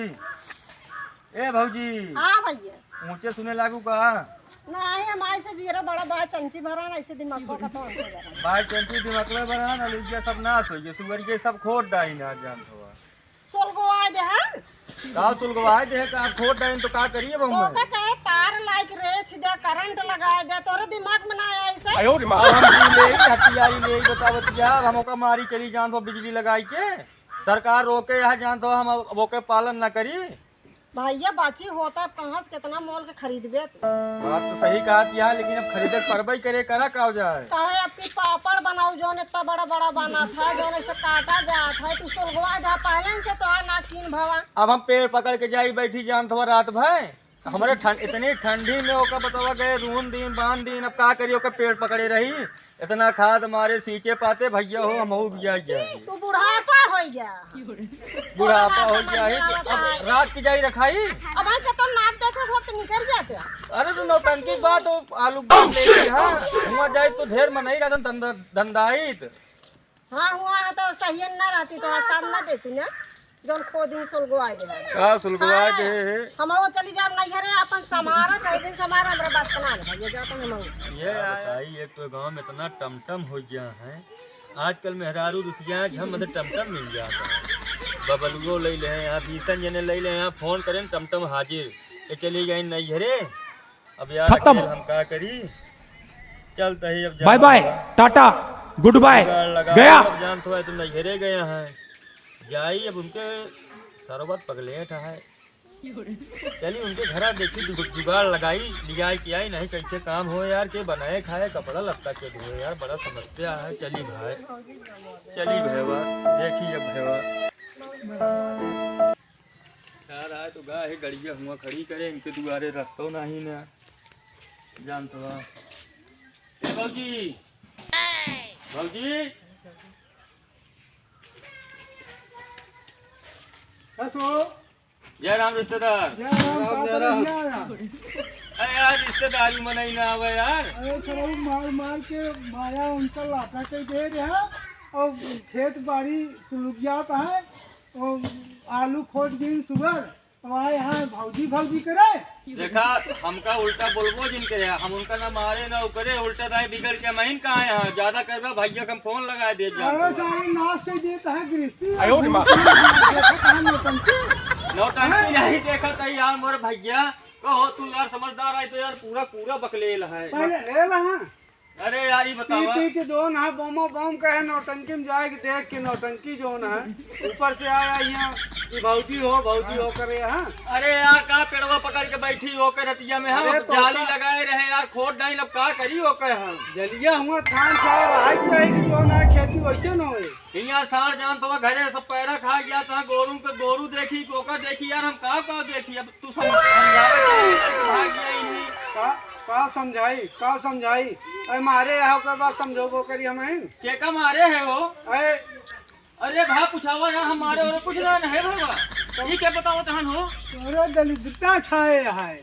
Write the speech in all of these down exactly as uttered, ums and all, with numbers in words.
ए भौजी, हाँ भैया। ऊँचे सुने लागू का? नाहीं, हम ऐसे जीरा बड़ा बा, चंची भरा ना, ऐसे दिमाग को कतो हो गया। भाई चंची दिमाग में बना ना, लुइया सब नाश हो गया, सुअर के सब खोट डाइन ना जान हो। सुलगवाए दे हम। का सुलगवाए दे, का खोट डाइन तो का करिए तो बहू? का कहे तार लाइक रेछ दे, करंट लगाए दे, तोरे दिमाग में ना आया ऐसे? आयो रे माँ। अब हम भी ले, हथियारी ले, बता बतिया, अब हम ओका मारी चली जान तो बिजली लगाई के। सरकार रोके यहाँ जान तो हम अब ओके पालन ना करी। भैया, बाची होता, अब कहाँ से कितना मोल के खरीदबे तू? बात तो सही कहा कि यार, लेकिन अब खरीदे के परबे करे, करा का हो जाए? काहे अब की पापड़ बनाऊ, जौन इतना बड़ा बड़ा बना था, जौन ऐसे काटा जात है, तू सुलगवा जा, पहले से तो आ ना कीन भवा। अब हम पेड़ पकड़ के जाई बैठी जान थोड़ा रात भर, हमरे ठंड, इतनी ठंडी में ओका बतवा गए, रूम दिन, बांध दिन, अब का करी, ओका पेड़ पकड़े रही। इतना खाद मारे सींचे पाते भैया हो, हमहू बिया गया है। तू बुढ़ापा हो गया। बुढ़ापा हो गया है, तो अब रात की जाई रखाई। अब भाई खत्म नाच देखो, घर तो निकल जाते हैं। अरे तो नौटंकी बात, तो आलू बात ले ली, हाँ। हुआ जाए तो ढेर मनई रहतन धंधा, धंधाइत। हाँ, हुआ है तो सही ना रहती तो आसार ना देती ना। जौन खो दिन सुलगवाए दे। का सुलगवाए दे है? हम वो चली जाब नैहरे, अपन समारा, कई दिन समारा, हमरा बात सुना दे, ये जाते हम वो। ये बताई, एक तो गांव में इतना टमटम हो गया है, आजकल मेहरारू रुसिया है कि हम मतलब टमटम मिल जाता है। बबलुओ ले ले हैं, यहाँ बीसन जने ले ले हैं, यहाँ फोन करें, टमटम हाजिर। ये चली गई नैहरे, अब यार खत्म। अकेल हम का करी? चलता ही अब bye bye, tata, goodbye, जुगाड़ लगा, गया। अब जान तो है, तुम नैहरे गए हैं। जाई अब उनके सरबत पगलेट है। चली उनके घरा देखी, जु-, जुगाड़ लगाई, लियाई के आई, नहीं कैसे काम हो यार, के बनाए खाए, कपड़ा लत्ता के धोए यार, बड़ा समस्या है। चली भाई, चली भैया, देखी अब भैया। यार, आए तो गा है गड़िया हुआ खड़ी करे, इनके दुआरे रस्तो नहीं ना। जान तो बा। ए भौजी, भौजी। हंसो। जय राम रिश्तेदार। जय राम, राम, का जय राम। बढ़िया है। अरे यार, रिश्तेदारी मनई ना आवे यार। अरे, सरऊ मार मार के माया उनका लाटा के दे रहा और खेत बाड़ी सुलुगियात है। ओ, आलू खोट दिन सुगर, अब आए हैं भौजी, भौजी करे। देखा, हमका उल्टा बोलबो जिन करे, हम उनका ना मारे ना उकरे, उल्टा दाएं बिगड़ के महीन का आए हैं, ज्यादा करबा भैया के हम फोन लगाए दे जान अरे तो। सारे नाश कर देता है गृहस्थी। आयो रे माँ। देखा कहाँ नौटंकी? नौटंकी नहीं देखा था यार मोर भैया, कहो तू यार समझदार है तो यार पूरा पूरा बकलेल है। पहले ले ला। अरे यार, ई पी बतावा। पी के जौन है, बोमो बोम कहे नौटंकी में जाए के देख के नौटंकी जौन है, ऊपर से आया यहाँ कि भौजी हो, भौजी हो करे, हाँ? अरे यार, का पेड़वा पकड़ के बैठी हो के रतिया में, हम अरे अब तो जाली का लगाए रहे यार, खोट डाइन, अब का करी हो के हम? जलिया हुआ थान चाहे रहाई चाहे कि जौन है खेती वैसे न होए। हियाँ साढ़ जान तो घरे सब पैरा खा गया था, गोरू के गोरू देखी, ओकर देखी यार, हम का का देखी, अब तू सम-, समझावे के लिए भाग गया इन्हीं। का, का समझाई, का समझाई? अरे मारे यहाँ ओकर बाद समझौबो करी हम हैं। के का मारे है वो? अरे अरे भा पूछावा यार, हम मारे और कुछ ना है बाबा। ये क्या बताओ तहन हो? अरे दलिद्रता छाए है,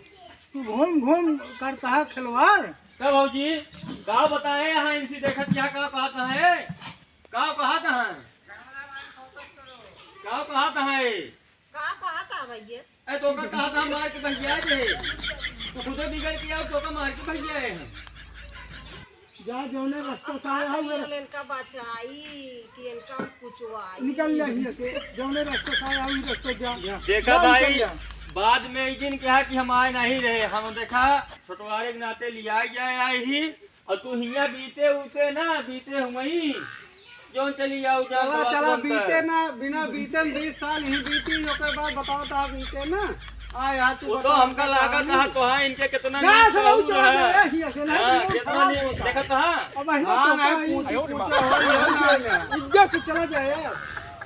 तू घूम घूम करता है खिलवाड़। का भौजी, का बताए यहाँ इनसे देखत यहाँ का कहत है? का कहत है? का कहत है? का कहत है भैया? ए, तोका कहत है मार के भैया जे। तू खुदे बिगड़ के आओ, तोका मार के भैया है। जा, जौने रास्ता से आया है, अरे, इनका बचाई कि इनका कुचवाई? निकल ले हियां से, जौने रास्ता से आया है, वही रास्ता जा। देखा जा, भाई, निकल जा। बाद में एक दिन कहा कि हम आए नहीं रहे, हम देखा छोटवारे के नाते लिया गया आए ही, और तू हियां बीते उते ना, बीते हुई, जौन चली आओ, जा चला, बात चला, बनता बीते है। ना, बिना बीते न बीस साल ही बीती, ओकर बाद बताओ तो बीते ना। आ यार, तू वो तो बता, हमका बता, लागत नहीं। है, तो हाँ, इनके कितना ना, नीक सब सहूर चला है। जाए, यही ऐसे ना, हाँ, ये कितना बताओ, नीक, बताओ। देखत है। अब वही हाँ, तो मैं बताओ, पूछी, ये पूछे हो, ये ना, ना। इज्जत से चला जाए यार।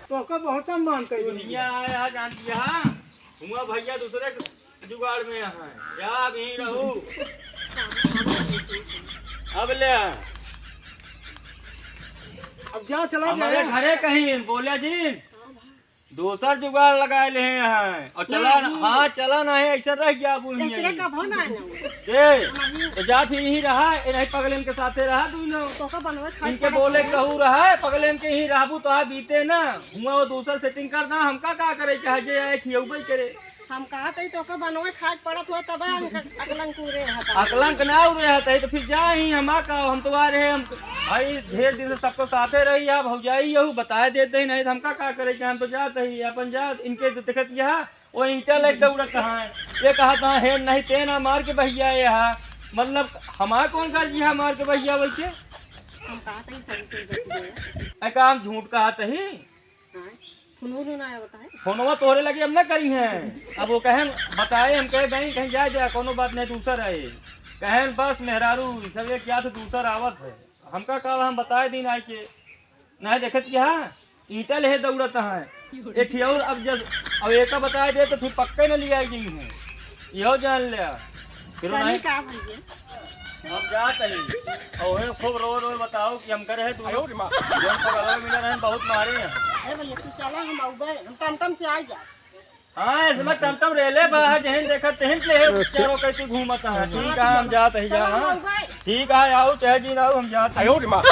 तो ओकर बहुत सम्मान कर तू दुनिया आया, जान दिया, हाँ। हुआ भैया दूसरे के जुगाड़ में यहाँ। जा, अब यहीं रहू। अब ले आ। अब जा, चला हमारे जाए। घरे कहीं बोले जिन। दोसर जुगाड़ लगाए ले हैं। और चला ना, नहीं। हाँ, चला ना है, ऐसा रह गया अब उन्हीं एकरे में। कभो ना आना हुआ। ए, नहीं। तो जा फिर यहीं रहा, ए नहीं पगलेन के साथे रहा तू ना। तोका बनवे खाए इनके पड़त बोले हुआ। कहू रहा है, पगलेन के यहीं रहबू तो आ बीते ना। हुआ वो दोसर setting कर दा, हमका का करे, चाहे जे आए खियौबे करे। हम कहत हई तोका बनवे खाए पड़त हुआ, तब हम अकलंक उरे हता। अकलंक ना उरे हता, तो फिर जा ही हम आ का, हम तो आ रहे, हम भाई ढेर दिन से सबको साथे रही, आप भौजाई यहू बताए देते ही नहीं, तो हमका का करे, कि हम तो जात ही, अपन जात, इनके तो देखत यह वो ईंटा लेके दौड़त कहाँ है? ये कहा था, "हे नहीं, ते ना मार के बहिया ये हा।" मतलब, हमार कौन गलती है मार के बहिया वैसे? हम कहा था, "सही, सही गलती है।" ए, का हम झूठ कहा तही? हाँ, फोनो ना आवत है। फोनवा तोहरे लगे हम ना करी हैं। अब वो कहें, बताए, हम कहे, "बैंक कहीं जा, जा, कोनो बात नहीं, दूसर है।" कहें, "बस मेहरारू, सब एक याद दूसर आवत है।" हमका कहा, हम बताए दिन आए के। नहीं देखत कि हाँ, ईंटा लेहे दौड़त है। एक ठे और अब जब, अब एका बताए दे तो फिर पक्के न लिया गई है। यो जान ले। फिर चली नहीं का भैया? हम जात ही। और वही खूब रो रो बताओ कि हम करे है तू। आयो रे माँ। जौन पकड़वा मिला रहे, बहुत मारे हैं। ए भैया, तू चला, हम आउबे, हम टमटम से आ जा। हाँ, इसमें टमटम रेले बा, जहन देखा तहन ले चारों कैसे घूमत है। ठीक है, हम जात ही जा, चला, हाँ। हम आउबे। ठीक है, आओ, चाहे जी ना आओ, हम जात ही। आयो रे माँ।